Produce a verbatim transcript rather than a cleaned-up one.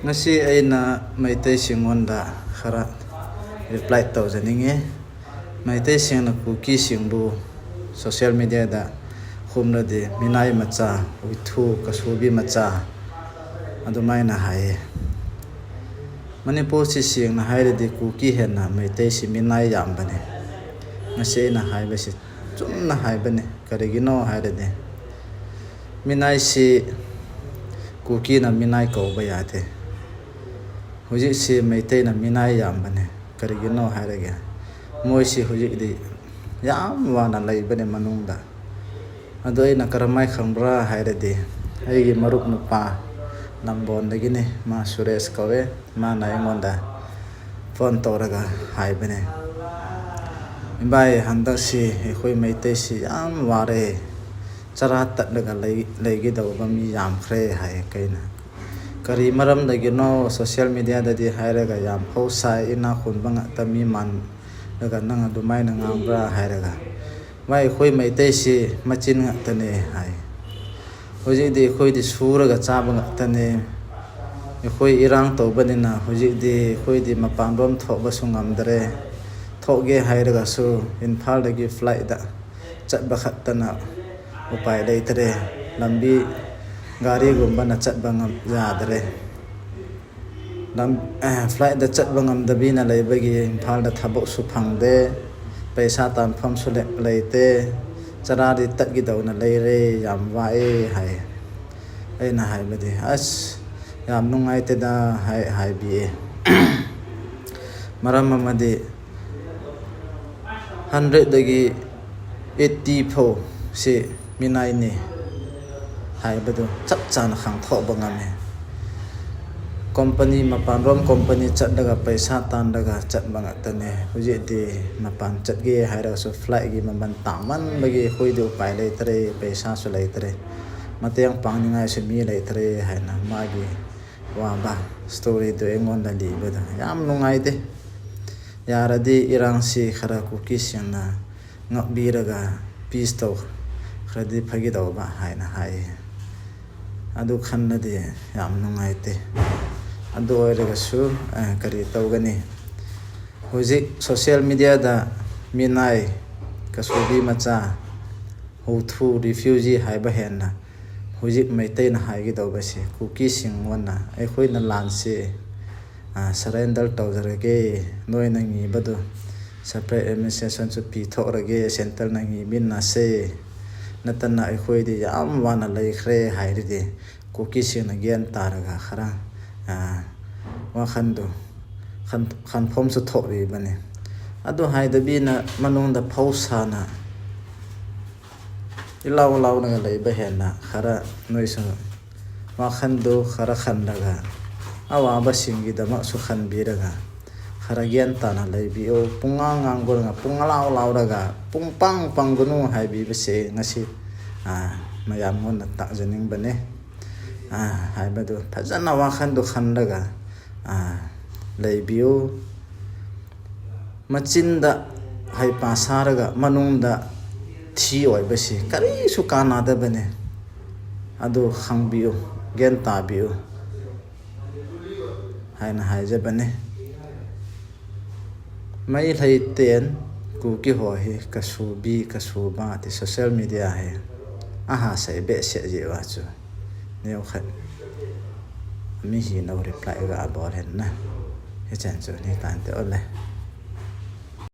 ꯉꯁꯤ ꯑꯩꯅ ꯃꯩꯇꯩꯁꯤꯡꯉꯣꯟꯗ ꯈꯔ reply ꯇꯧꯖꯅꯤꯡꯉꯤ꯫ ꯃꯩꯇꯩꯁꯤꯡꯅ ꯀꯨꯀꯤꯁꯤꯡꯕꯨ social media ꯗ ꯈꯨꯝꯂꯗꯤ ꯃꯤꯅꯥꯏ ꯃꯆꯥ, ꯎꯏꯊꯨ, ꯀꯁꯨꯕꯤ ꯃꯆꯥ ꯑꯗꯨꯃꯥꯏꯅ ꯍꯥꯏꯌꯦ꯫ ꯃꯅꯤꯄꯨꯔꯁꯤ ꯁꯦꯡꯅ ꯍꯥꯏꯔꯗꯤ ꯀꯨꯀꯤ ꯍꯦꯟꯅ ꯃꯩꯇꯩꯁꯤ ꯃꯤꯅꯥꯏ ꯌꯥꯝꯕꯅꯤ꯫ ꯉꯁꯤ ꯑꯩꯅ ꯍꯥꯏꯕꯁꯤ ꯆꯨꯝꯅ ꯍꯥꯏꯕꯅꯤ꯫ ꯀꯔꯤꯒꯤꯅꯣ ꯍꯥꯏꯔꯗꯤ ꯃꯤꯅꯥꯏꯁꯤ ꯀꯨꯀꯤꯅ ꯃꯤꯅꯥꯏ ꯀꯧꯕ ꯌꯥꯗꯦ꯫ ꯍꯧꯖꯤꯛꯁꯤ ꯃꯩꯇꯩꯅ ꯃꯤꯅꯥꯏ ꯌꯥꯝꯕꯅꯦ꯫ ꯀꯔꯤꯒꯤꯅꯣ ꯍꯥꯏꯔꯒꯦ ꯃꯣꯏꯁꯤ ꯍꯧꯖꯤꯛꯇꯤ ꯌꯥꯝ ꯋꯥꯅ ꯂꯩꯕꯅꯦ ꯃꯅꯨꯡꯗ꯫ ꯑꯗꯣ ꯑꯩꯅ ꯀꯔꯝꯍꯥꯏ ꯈꯪꯕ꯭ꯔꯥ ꯍꯥꯏꯔꯗꯤ ꯑꯩꯒꯤ ꯃꯔꯨꯞ ꯅꯨꯄꯥ ꯅꯝꯕꯣꯟꯗꯒꯤꯅꯤ, ꯃꯥ ꯁꯨꯔꯦꯁ ꯀꯧꯋꯦ꯫ ꯃꯥꯅ ꯑꯩꯉꯣꯟꯗ phone ꯇꯧꯔꯒ ꯍꯥꯏꯕꯅꯦ, "ꯏꯕꯥꯏ, ꯍꯟꯗꯛꯁꯤ ꯑꯩꯈꯣꯏ ꯃꯩꯇꯩꯁꯤ ꯌꯥꯝ ꯋꯥꯔꯦ, ꯆꯔꯥ ꯇꯠꯂꯒ ꯂꯩ-, ꯂꯩꯒꯗꯧꯕ ꯃꯤ ꯌꯥꯝꯈ꯭ꯔꯦ" ꯍꯥꯏ꯫ ꯀꯩꯅ ꯀꯔꯤ ꯃꯔꯝꯗꯒꯤꯅꯣ social media ꯗꯗꯤ ꯍꯥꯏꯔꯒ ꯌꯥꯝ ꯐꯧ ꯁꯥꯏ, ꯏꯅꯥꯛ ꯈꯨꯟꯕ ꯉꯥꯛꯇ ꯃꯤ ꯃꯥꯟ ꯑꯗꯨꯒ ꯅꯪ ꯑꯗꯨꯃꯥꯏꯅ ꯉꯥꯡꯕ꯭ꯔꯥ ꯍꯥꯏꯔꯒ, "ꯃꯥ ꯑꯩꯈꯣꯏ ꯃꯩꯇꯩꯁꯤ ꯃꯆꯤꯟ ꯉꯥꯛꯇꯅꯦ" ꯍꯥꯏ꯫ "ꯍꯧꯖꯤꯛꯇꯤ ꯑꯩꯈꯣꯏꯗꯤ ꯁꯨꯔꯒ ꯆꯥꯕ ꯉꯥꯛꯇꯅꯦ꯫ ꯑꯩꯈꯣꯏ ꯏꯔꯥꯡ ꯇꯧꯕꯅꯤꯅ ꯍꯧꯖꯤꯛꯇꯤ ꯑꯩꯈꯣꯏꯗꯤ ꯃꯄꯥꯟꯔꯣꯝ ꯊꯣꯛꯄꯁꯨ ꯉꯝꯗ꯭ꯔꯦ꯫ ꯊꯣꯛꯒꯦ ꯍꯥꯏꯔꯒꯁꯨ ꯏꯝꯐꯥꯜꯗꯒꯤ flight ꯇ ꯆꯠꯄ ꯈꯛꯇꯅ ꯎꯄꯥꯏ ꯂꯩꯇ꯭ꯔꯦ꯫ ꯂꯝꯕꯤ ꯒꯥꯔꯤꯒꯨꯝꯕꯅ ꯆꯠꯄ ꯉꯝ-, ꯌꯥꯗ꯭ꯔꯦ꯫ ꯂꯝ-, ꯑꯦ, flight ꯇ ꯆꯠꯄ ꯉꯝꯗꯕꯤꯅ ꯂꯩꯕꯒꯤ ꯏꯝꯐꯥꯜꯗ ꯊꯕꯛꯁꯨ ꯐꯪꯗꯦ, ꯄꯩꯁꯥ ꯇꯥꯟꯐꯝꯁꯨ ꯂꯩ-, ꯂꯩꯇꯦ, ꯆꯔꯥꯗꯤ ꯇꯠꯈꯤꯗꯧꯅ ꯂꯩꯔꯦ, ꯌꯥꯝ ꯋꯥꯏꯑꯦ" ꯍꯥꯏ꯫ ꯑꯩꯅ ꯍꯥꯏꯕꯗꯤ, "ꯑꯁ, ꯌꯥꯝ ꯅꯨꯡꯉꯥꯏꯇꯦꯗ" ꯍꯥꯏ-, ꯍꯥꯏꯕꯤꯌꯦ꯫ ꯃꯔꯝ ꯑꯃꯗꯤ hundred ꯗꯒꯤ eighty ꯐꯥꯎ ꯁꯤ ꯃꯤꯅꯥꯏꯅꯤ ꯍꯥꯏꯕꯗꯨ ꯆꯞ ꯆꯥꯅ ꯈꯪꯊꯣꯛꯄ ꯉꯝꯃꯤ꯫ Company, ꯃꯄꯥꯟꯔꯣꯝ company ꯆꯠꯂꯒ ꯄꯩꯁꯥ ꯇꯥꯟꯂꯒ ꯆꯠꯄ ꯉꯥꯛꯇꯅꯦ꯫ ꯍꯧꯖꯤꯛꯇꯤ ꯃꯄꯥꯟ ꯆꯠꯀꯦ ꯍꯥꯏꯔꯒꯁꯨ flight ꯀꯤ ꯃꯃꯜ ꯇꯥꯡꯃꯟꯕꯒꯤ ꯑꯩꯈꯣꯏꯗꯤ ꯎꯄꯥꯏ ꯂꯩꯇ꯭ꯔꯦ, ꯄꯩꯁꯥꯁꯨ ꯂꯩꯇ꯭ꯔꯦ, ꯃꯇꯦꯡ ꯄꯥꯡꯅꯤꯡꯉꯥꯏꯁꯨ ꯃꯤ ꯂꯩꯇ꯭ꯔꯦ ꯍꯥꯏꯅ ꯃꯥꯒꯤ ꯋꯥꯕ story ꯗꯨ ꯑꯩꯉꯣꯟꯗ ꯂꯤꯕꯗ ꯌꯥꯝ ꯅꯨꯡꯉꯥꯏꯇꯦ꯫ ꯌꯥꯔꯗꯤ ꯏꯔꯥꯡꯁꯤ ꯈꯔ ꯀꯨꯀꯤꯁꯤꯡꯅ ꯉꯥꯛꯄꯤꯔꯒ peace ꯇꯧꯈ꯭ꯔꯗꯤ ꯐꯒꯗꯧꯕ ꯍꯥꯏꯅ ꯍꯥꯏꯌꯦ꯫ ꯑꯗꯨ ꯈꯟꯂꯗꯤ ꯌꯥꯝ ꯅꯨꯡꯉꯥꯏꯇꯦ꯫ ꯑꯗꯨ ꯑꯣꯏꯔꯒꯁꯨ, ꯑ, ꯀꯔꯤ ꯇꯧꯒꯅꯤ? ꯍꯧꯖꯤꯛ social mediaꯗ ꯃꯤꯅꯥꯏ, ꯀꯁꯨꯕꯤ ꯃꯆꯥ, ꯍꯨꯊꯨ refugee ꯍꯥꯏꯕ ꯍꯦꯟꯅ ꯍꯧꯖꯤꯛ ꯃꯩꯇꯩꯅ ꯍꯥꯏꯒꯗꯧꯕꯁꯦ, ꯀꯨꯀꯤꯁꯤꯡꯉꯣꯟꯅ ꯑꯩꯈꯣꯏꯅ ꯂꯥꯟꯁꯦ, ꯑ, surrender ꯇꯧꯖꯔꯒꯦ, ꯅꯣꯏꯅ ꯅꯤꯕꯗꯨ separate administrationꯁꯨ ꯄꯤꯊꯣꯛꯂꯒꯦ, centreꯅ ꯅꯤꯃꯤꯟꯅꯁꯦ, ꯅꯠꯇꯅ ꯑꯩꯈꯣꯏꯗꯤ ꯌꯥꯝ ꯋꯥꯅ ꯂꯩꯈ꯭ꯔꯦ ꯍꯥꯏꯔꯗꯤ, ꯀꯨꯀꯤꯁꯤꯡꯅ ꯒ꯭ꯌꯥꯟ ꯇꯥꯔꯒ ꯈꯔ, ꯑ, ꯋꯥꯈꯜꯗꯨ ꯈꯟ-, ꯈꯟꯐꯝꯁꯨ ꯊꯣꯛꯂꯤꯕꯅꯤ꯫ ꯑꯗꯨ ꯍꯥꯏꯗꯕꯤꯅ ꯃꯅꯨꯡꯗ ꯐꯧ ꯁꯥꯅ ꯏꯂꯥꯎ ꯂꯥꯎꯅꯒ ꯂꯩꯕ ꯍꯦꯟꯅ ꯈꯔ ꯅꯣꯏꯁꯨ ꯋꯥꯈꯜꯗꯨ ꯈꯔ ꯈꯟꯂꯒ, ꯑꯋꯥꯕꯁꯤꯡꯒꯤꯗꯃꯛꯁꯨ ꯈꯟꯕꯤꯔꯒ, ꯈꯔ ꯒ꯭ꯌꯥꯟ ꯇꯥꯅ ꯂꯩꯕꯤꯌꯨ꯫ ꯄꯨꯡꯉꯥꯡ ꯉꯥꯡꯒꯅꯨ, ꯄꯨꯡꯂꯥꯎ ꯂꯥꯎꯔꯒ, ꯄꯨꯡꯄꯪ ꯄꯪꯒꯅꯨ ꯍꯥꯏꯕꯤꯕꯁꯦ ꯉꯁꯤ, ꯑ, ꯃꯌꯥꯝꯉꯣꯟꯗ ꯇꯥꯛꯆꯅꯤꯡꯕꯅꯦ꯫ ꯑ, ꯍꯥꯏꯕꯗꯨ ꯐꯖꯅ ꯋꯥꯈꯜꯗꯨ ꯈꯟꯂꯒ, ꯑ, ꯂꯩꯕꯤꯌꯨ꯫ ꯃꯆꯤꯟꯗ ꯍꯩꯄꯥ ꯁꯥꯔꯒ ꯃꯅꯨꯡꯗ ꯊꯤ ꯑꯣꯏꯕꯁꯤ ꯀꯔꯤꯁꯨ ꯀꯥꯟꯅꯗꯕꯅꯤ꯫ ꯑꯗꯨ ꯈꯪꯕꯤꯌꯨ, ꯒ꯭ꯌꯥꯟ ꯇꯥꯕꯤꯌꯨ ꯍꯥꯏꯅ ꯍꯥꯏꯖꯕꯅꯤ꯫ ꯃꯩ ꯂꯩꯇꯦꯟ ꯀꯨꯀꯤ ꯍꯣ ꯍꯤ ꯀꯁꯨꯕꯤ ꯀꯁꯨꯕ ꯇꯤ social media ꯍꯤ ꯑꯍꯥ ꯁꯩ ꯕꯦ ꯁꯦ ꯖꯤ ꯋꯥ ꯆꯨ ꯅꯦꯎ ꯈꯠ ꯃꯤ ꯍꯤ ꯅꯧ reply ꯒ ꯑꯕꯣꯔ ꯍꯦꯟꯅ ꯍꯤ ꯆꯦꯟ ꯆꯨ ꯅꯤ ꯇꯥꯟ ꯇꯦ ꯑꯣꯂꯦ꯫